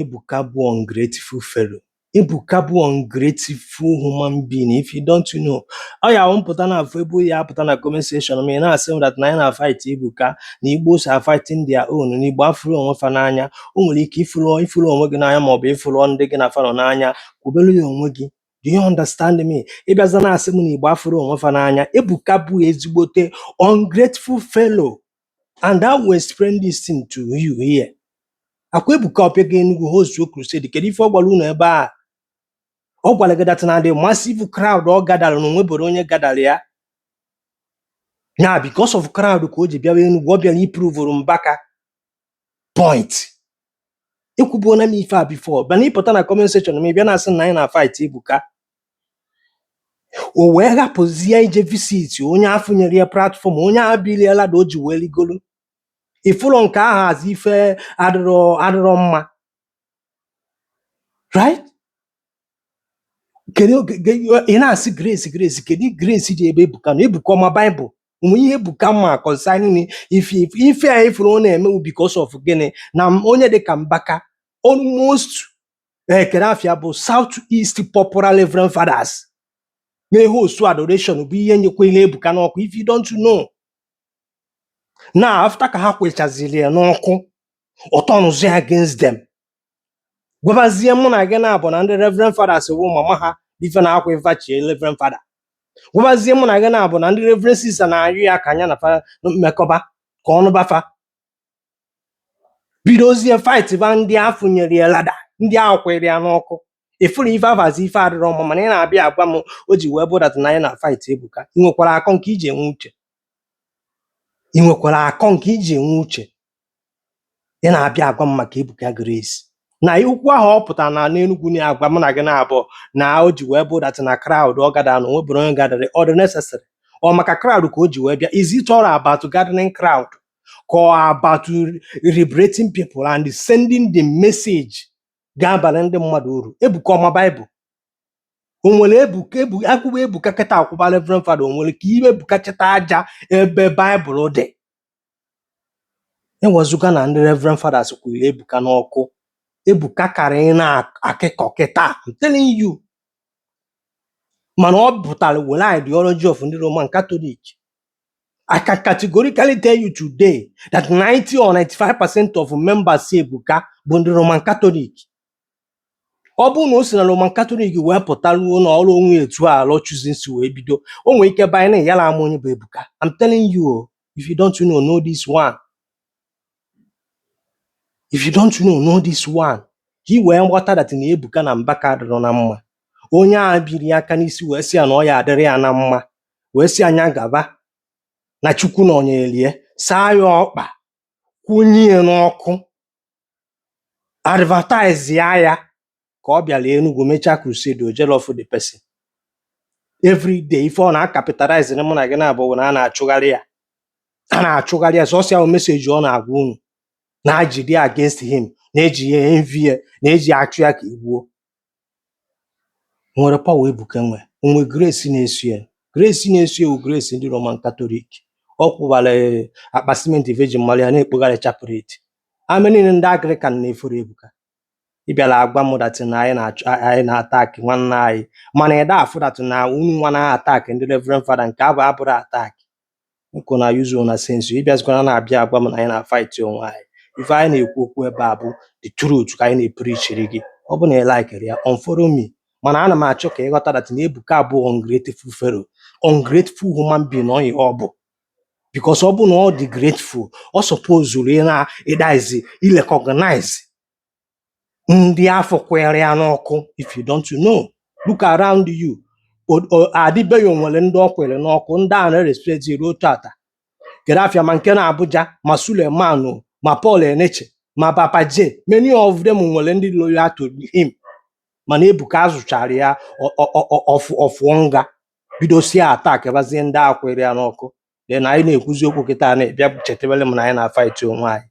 Ebuka bụ ungrateful fellow. Ebuka bụ ungrateful human being. If you don't know, ọ ya wụ mpụta na afọ ebe ya apụta na comment section ma ị na-asị m that na anyị na-fight Ebuka, na Igbos are fighting their own, na Igbo afụrụ onwe fa n'anya. O nwere ike ịfụrụ onwe gị n'anya ma ọ bụ ịfụrụ ndị gị na fa nọ n'anya. Kwubere ya onwe gị. Do you understand me? Ịbịaza na-asị m na Igbo afụrụ onwe fa n'anya. Ebuka bụ ezigbote ungrateful fellow, and I will explain this thing to you here. Akwa Ebuka ọpịago Enugu host crusade. Kedu ife ọ gwara unu ebe a? Ọ gwara gị that na the massive crowd ọ gadara na onwebere onye gadara ya na because of crowd ka o ji bịawa Enugu. Ọ bịara iproveru Mbaka point. Ekwubuona m ife a before, bana ịpụta na comment section ma ị bịa na-asị na anyị na fight Ebuka. O wee hapụzie ije visit onye afọ nyere ya platform, onye ahụ biliela da o ji wee rigolo ifụlọ nke ahụ hazi ife adịrọ adịrọ mma, right? Kedu ị na-asị grace, grace? Kedu grace dị ebe Ebuka na Ebuka ọma Baịbụl onwe ihe Ebuka ma concerning ife a ifuru ọ na-eme? Because of gịnị? Na onye dị ka Mbaka, almost ekere afịa bụ South East Popular Reverend Fathers na-ehe osu adoration bụ ihe nyekwere Ebuka n'ọkụ. If you don't know, na after ka ha kwechaziri ya n'ọkụ, ọtọnụzi against them, gwabazie mụ na gị na-abụ na ndị Reverend Fathers wụ mama ha ife na-akwa ife chie Reverend Father, gwabazie mụ na gị na-abụ na ndị Reverend Sister na-ayụ ya ka anya na fa mmekọba ka ọnụ bafa bidozie fight ba ndị afọ nyere ya ladder, ndị ahụ kwere ya n'ọkụ. Ịfụrụ ife abazi ife adịrọ mma, mana ị na-abịa agwa m o ji wee bụ that na anyị na fight Ebuka. Ị nwekwara akọ nke iji enwe uche? Ị nwekwara akọ nke iji enwe uche? Ị na-abịa agwa m maka Ebuka Grace na okwu ahụ ọ pụtara na n'Enugwu na-agwa mụ na gị na-abụọ na o ji wee bụ that na crowd ọ gada na onwebụrụ onye gadara ọ dị necessary ọ maka crowd ka o ji wee bịa. Is it all about gathering crowd ka ọ about liberating people and sending the message ga-abalị ndị mmadụ uru? Ebuka ọma Baịbụl o nwere Ebuka ebu akwụkwọ Ebuka kịta akwụba Reverend Father, o nwere ka iwe Ebuka cheta aja ebe Baịbụl dị? Ewezụga na ndị Reverend Fathers kwuru Ebuka n'ọkụ, Ebuka kara ị na-akịkọ kịta, I'm telling you. Mana ọ pụtara were ideology of ndị Roman Catholic. I can categorically tell you today that 90 or 95% of members Ebuka bụ ndị Roman Catholic. Ọ bụrụ na o si na Roman Catholic wee pụta ruo na ọrụ onwe etu a alọ choosing si wee bido, o nwere ike banye na yara ama onye bụ Ebuka. I'm telling you o, if you don't know, know this one. If you don't know, know this one, ka ị wee nghọta that na Ebuka na Mbaka adịrọ na mma. Onye a biri aka n'isi wee sị ya na ọ ya adịrị ya na mma, wee sị anya gaba na Chukwu nọnyere saa ya ọkpa, kwụnye ya n'ọkụ, advertise ya ya ka ọ bịara Enugu mechaa crusade, o jere ofu the person. Every day ife ọ na-acapitalize na mụ na gị na-abụ na a na-achụgharị ya, a na-achụgharị ya. Sọsọ ya bụ message ọ na-agwa unu na-ajide against him, na-eji ya envy ya, na-eji achụ ya ka egbuo. Nwere power Ebuka nwe onwe grace na-eso ya. Grace na-eso ya bụ grace ndị Roman Catholic. Ọ kwụbara akpa simenti Virgin Maria na-ekpogharị chaplet ame niile. Ndị Anglican na-eforo Ebuka. Ị bịara agwa m that na anyị na-achụ, anyị na-attack nwanne anyị, mana ị da afụ that na unu nwa na attack ndị Reverend Father nke abụ abụrụ attack nkụ na use na sense. Ịbịazikwana na-abịa agwa m na anyị na-fight onwe anyị. Ife anyị na-ekwu okwu ebe a bụ the truth ka anyị na-epreachiri gị. Ọ bụ na ị likere ya, unfollow me. Mana ana m achọ ka ịghọta that na Ebuka bụ ungrateful fellow, ungrateful human being. Ọ ihe ọ bụ because ọ bụ na ọ dị grateful, ọ supposed ị na ịdaizi irecognize ndị afọ kwere ya n'ọkụ. If you don't know, look around you. Adịbeghị nwere ndị ọ kwere n'ọkụ, ndị a na-respect ruo tata. Kedu afịa ma nke na Abuja, ma Suleman o, ma Paul Eneche, ma Papa J, many of them nwere ndị loyal to him. Mana Ebuka azụchara ya ọfụọ nga bidosie attack bazie ndị a kwere ya n'ọkụ. Then anyị na-ekwuzi okwu kịta na-ebịa chetebele m na anyị na-fight onwe anyị.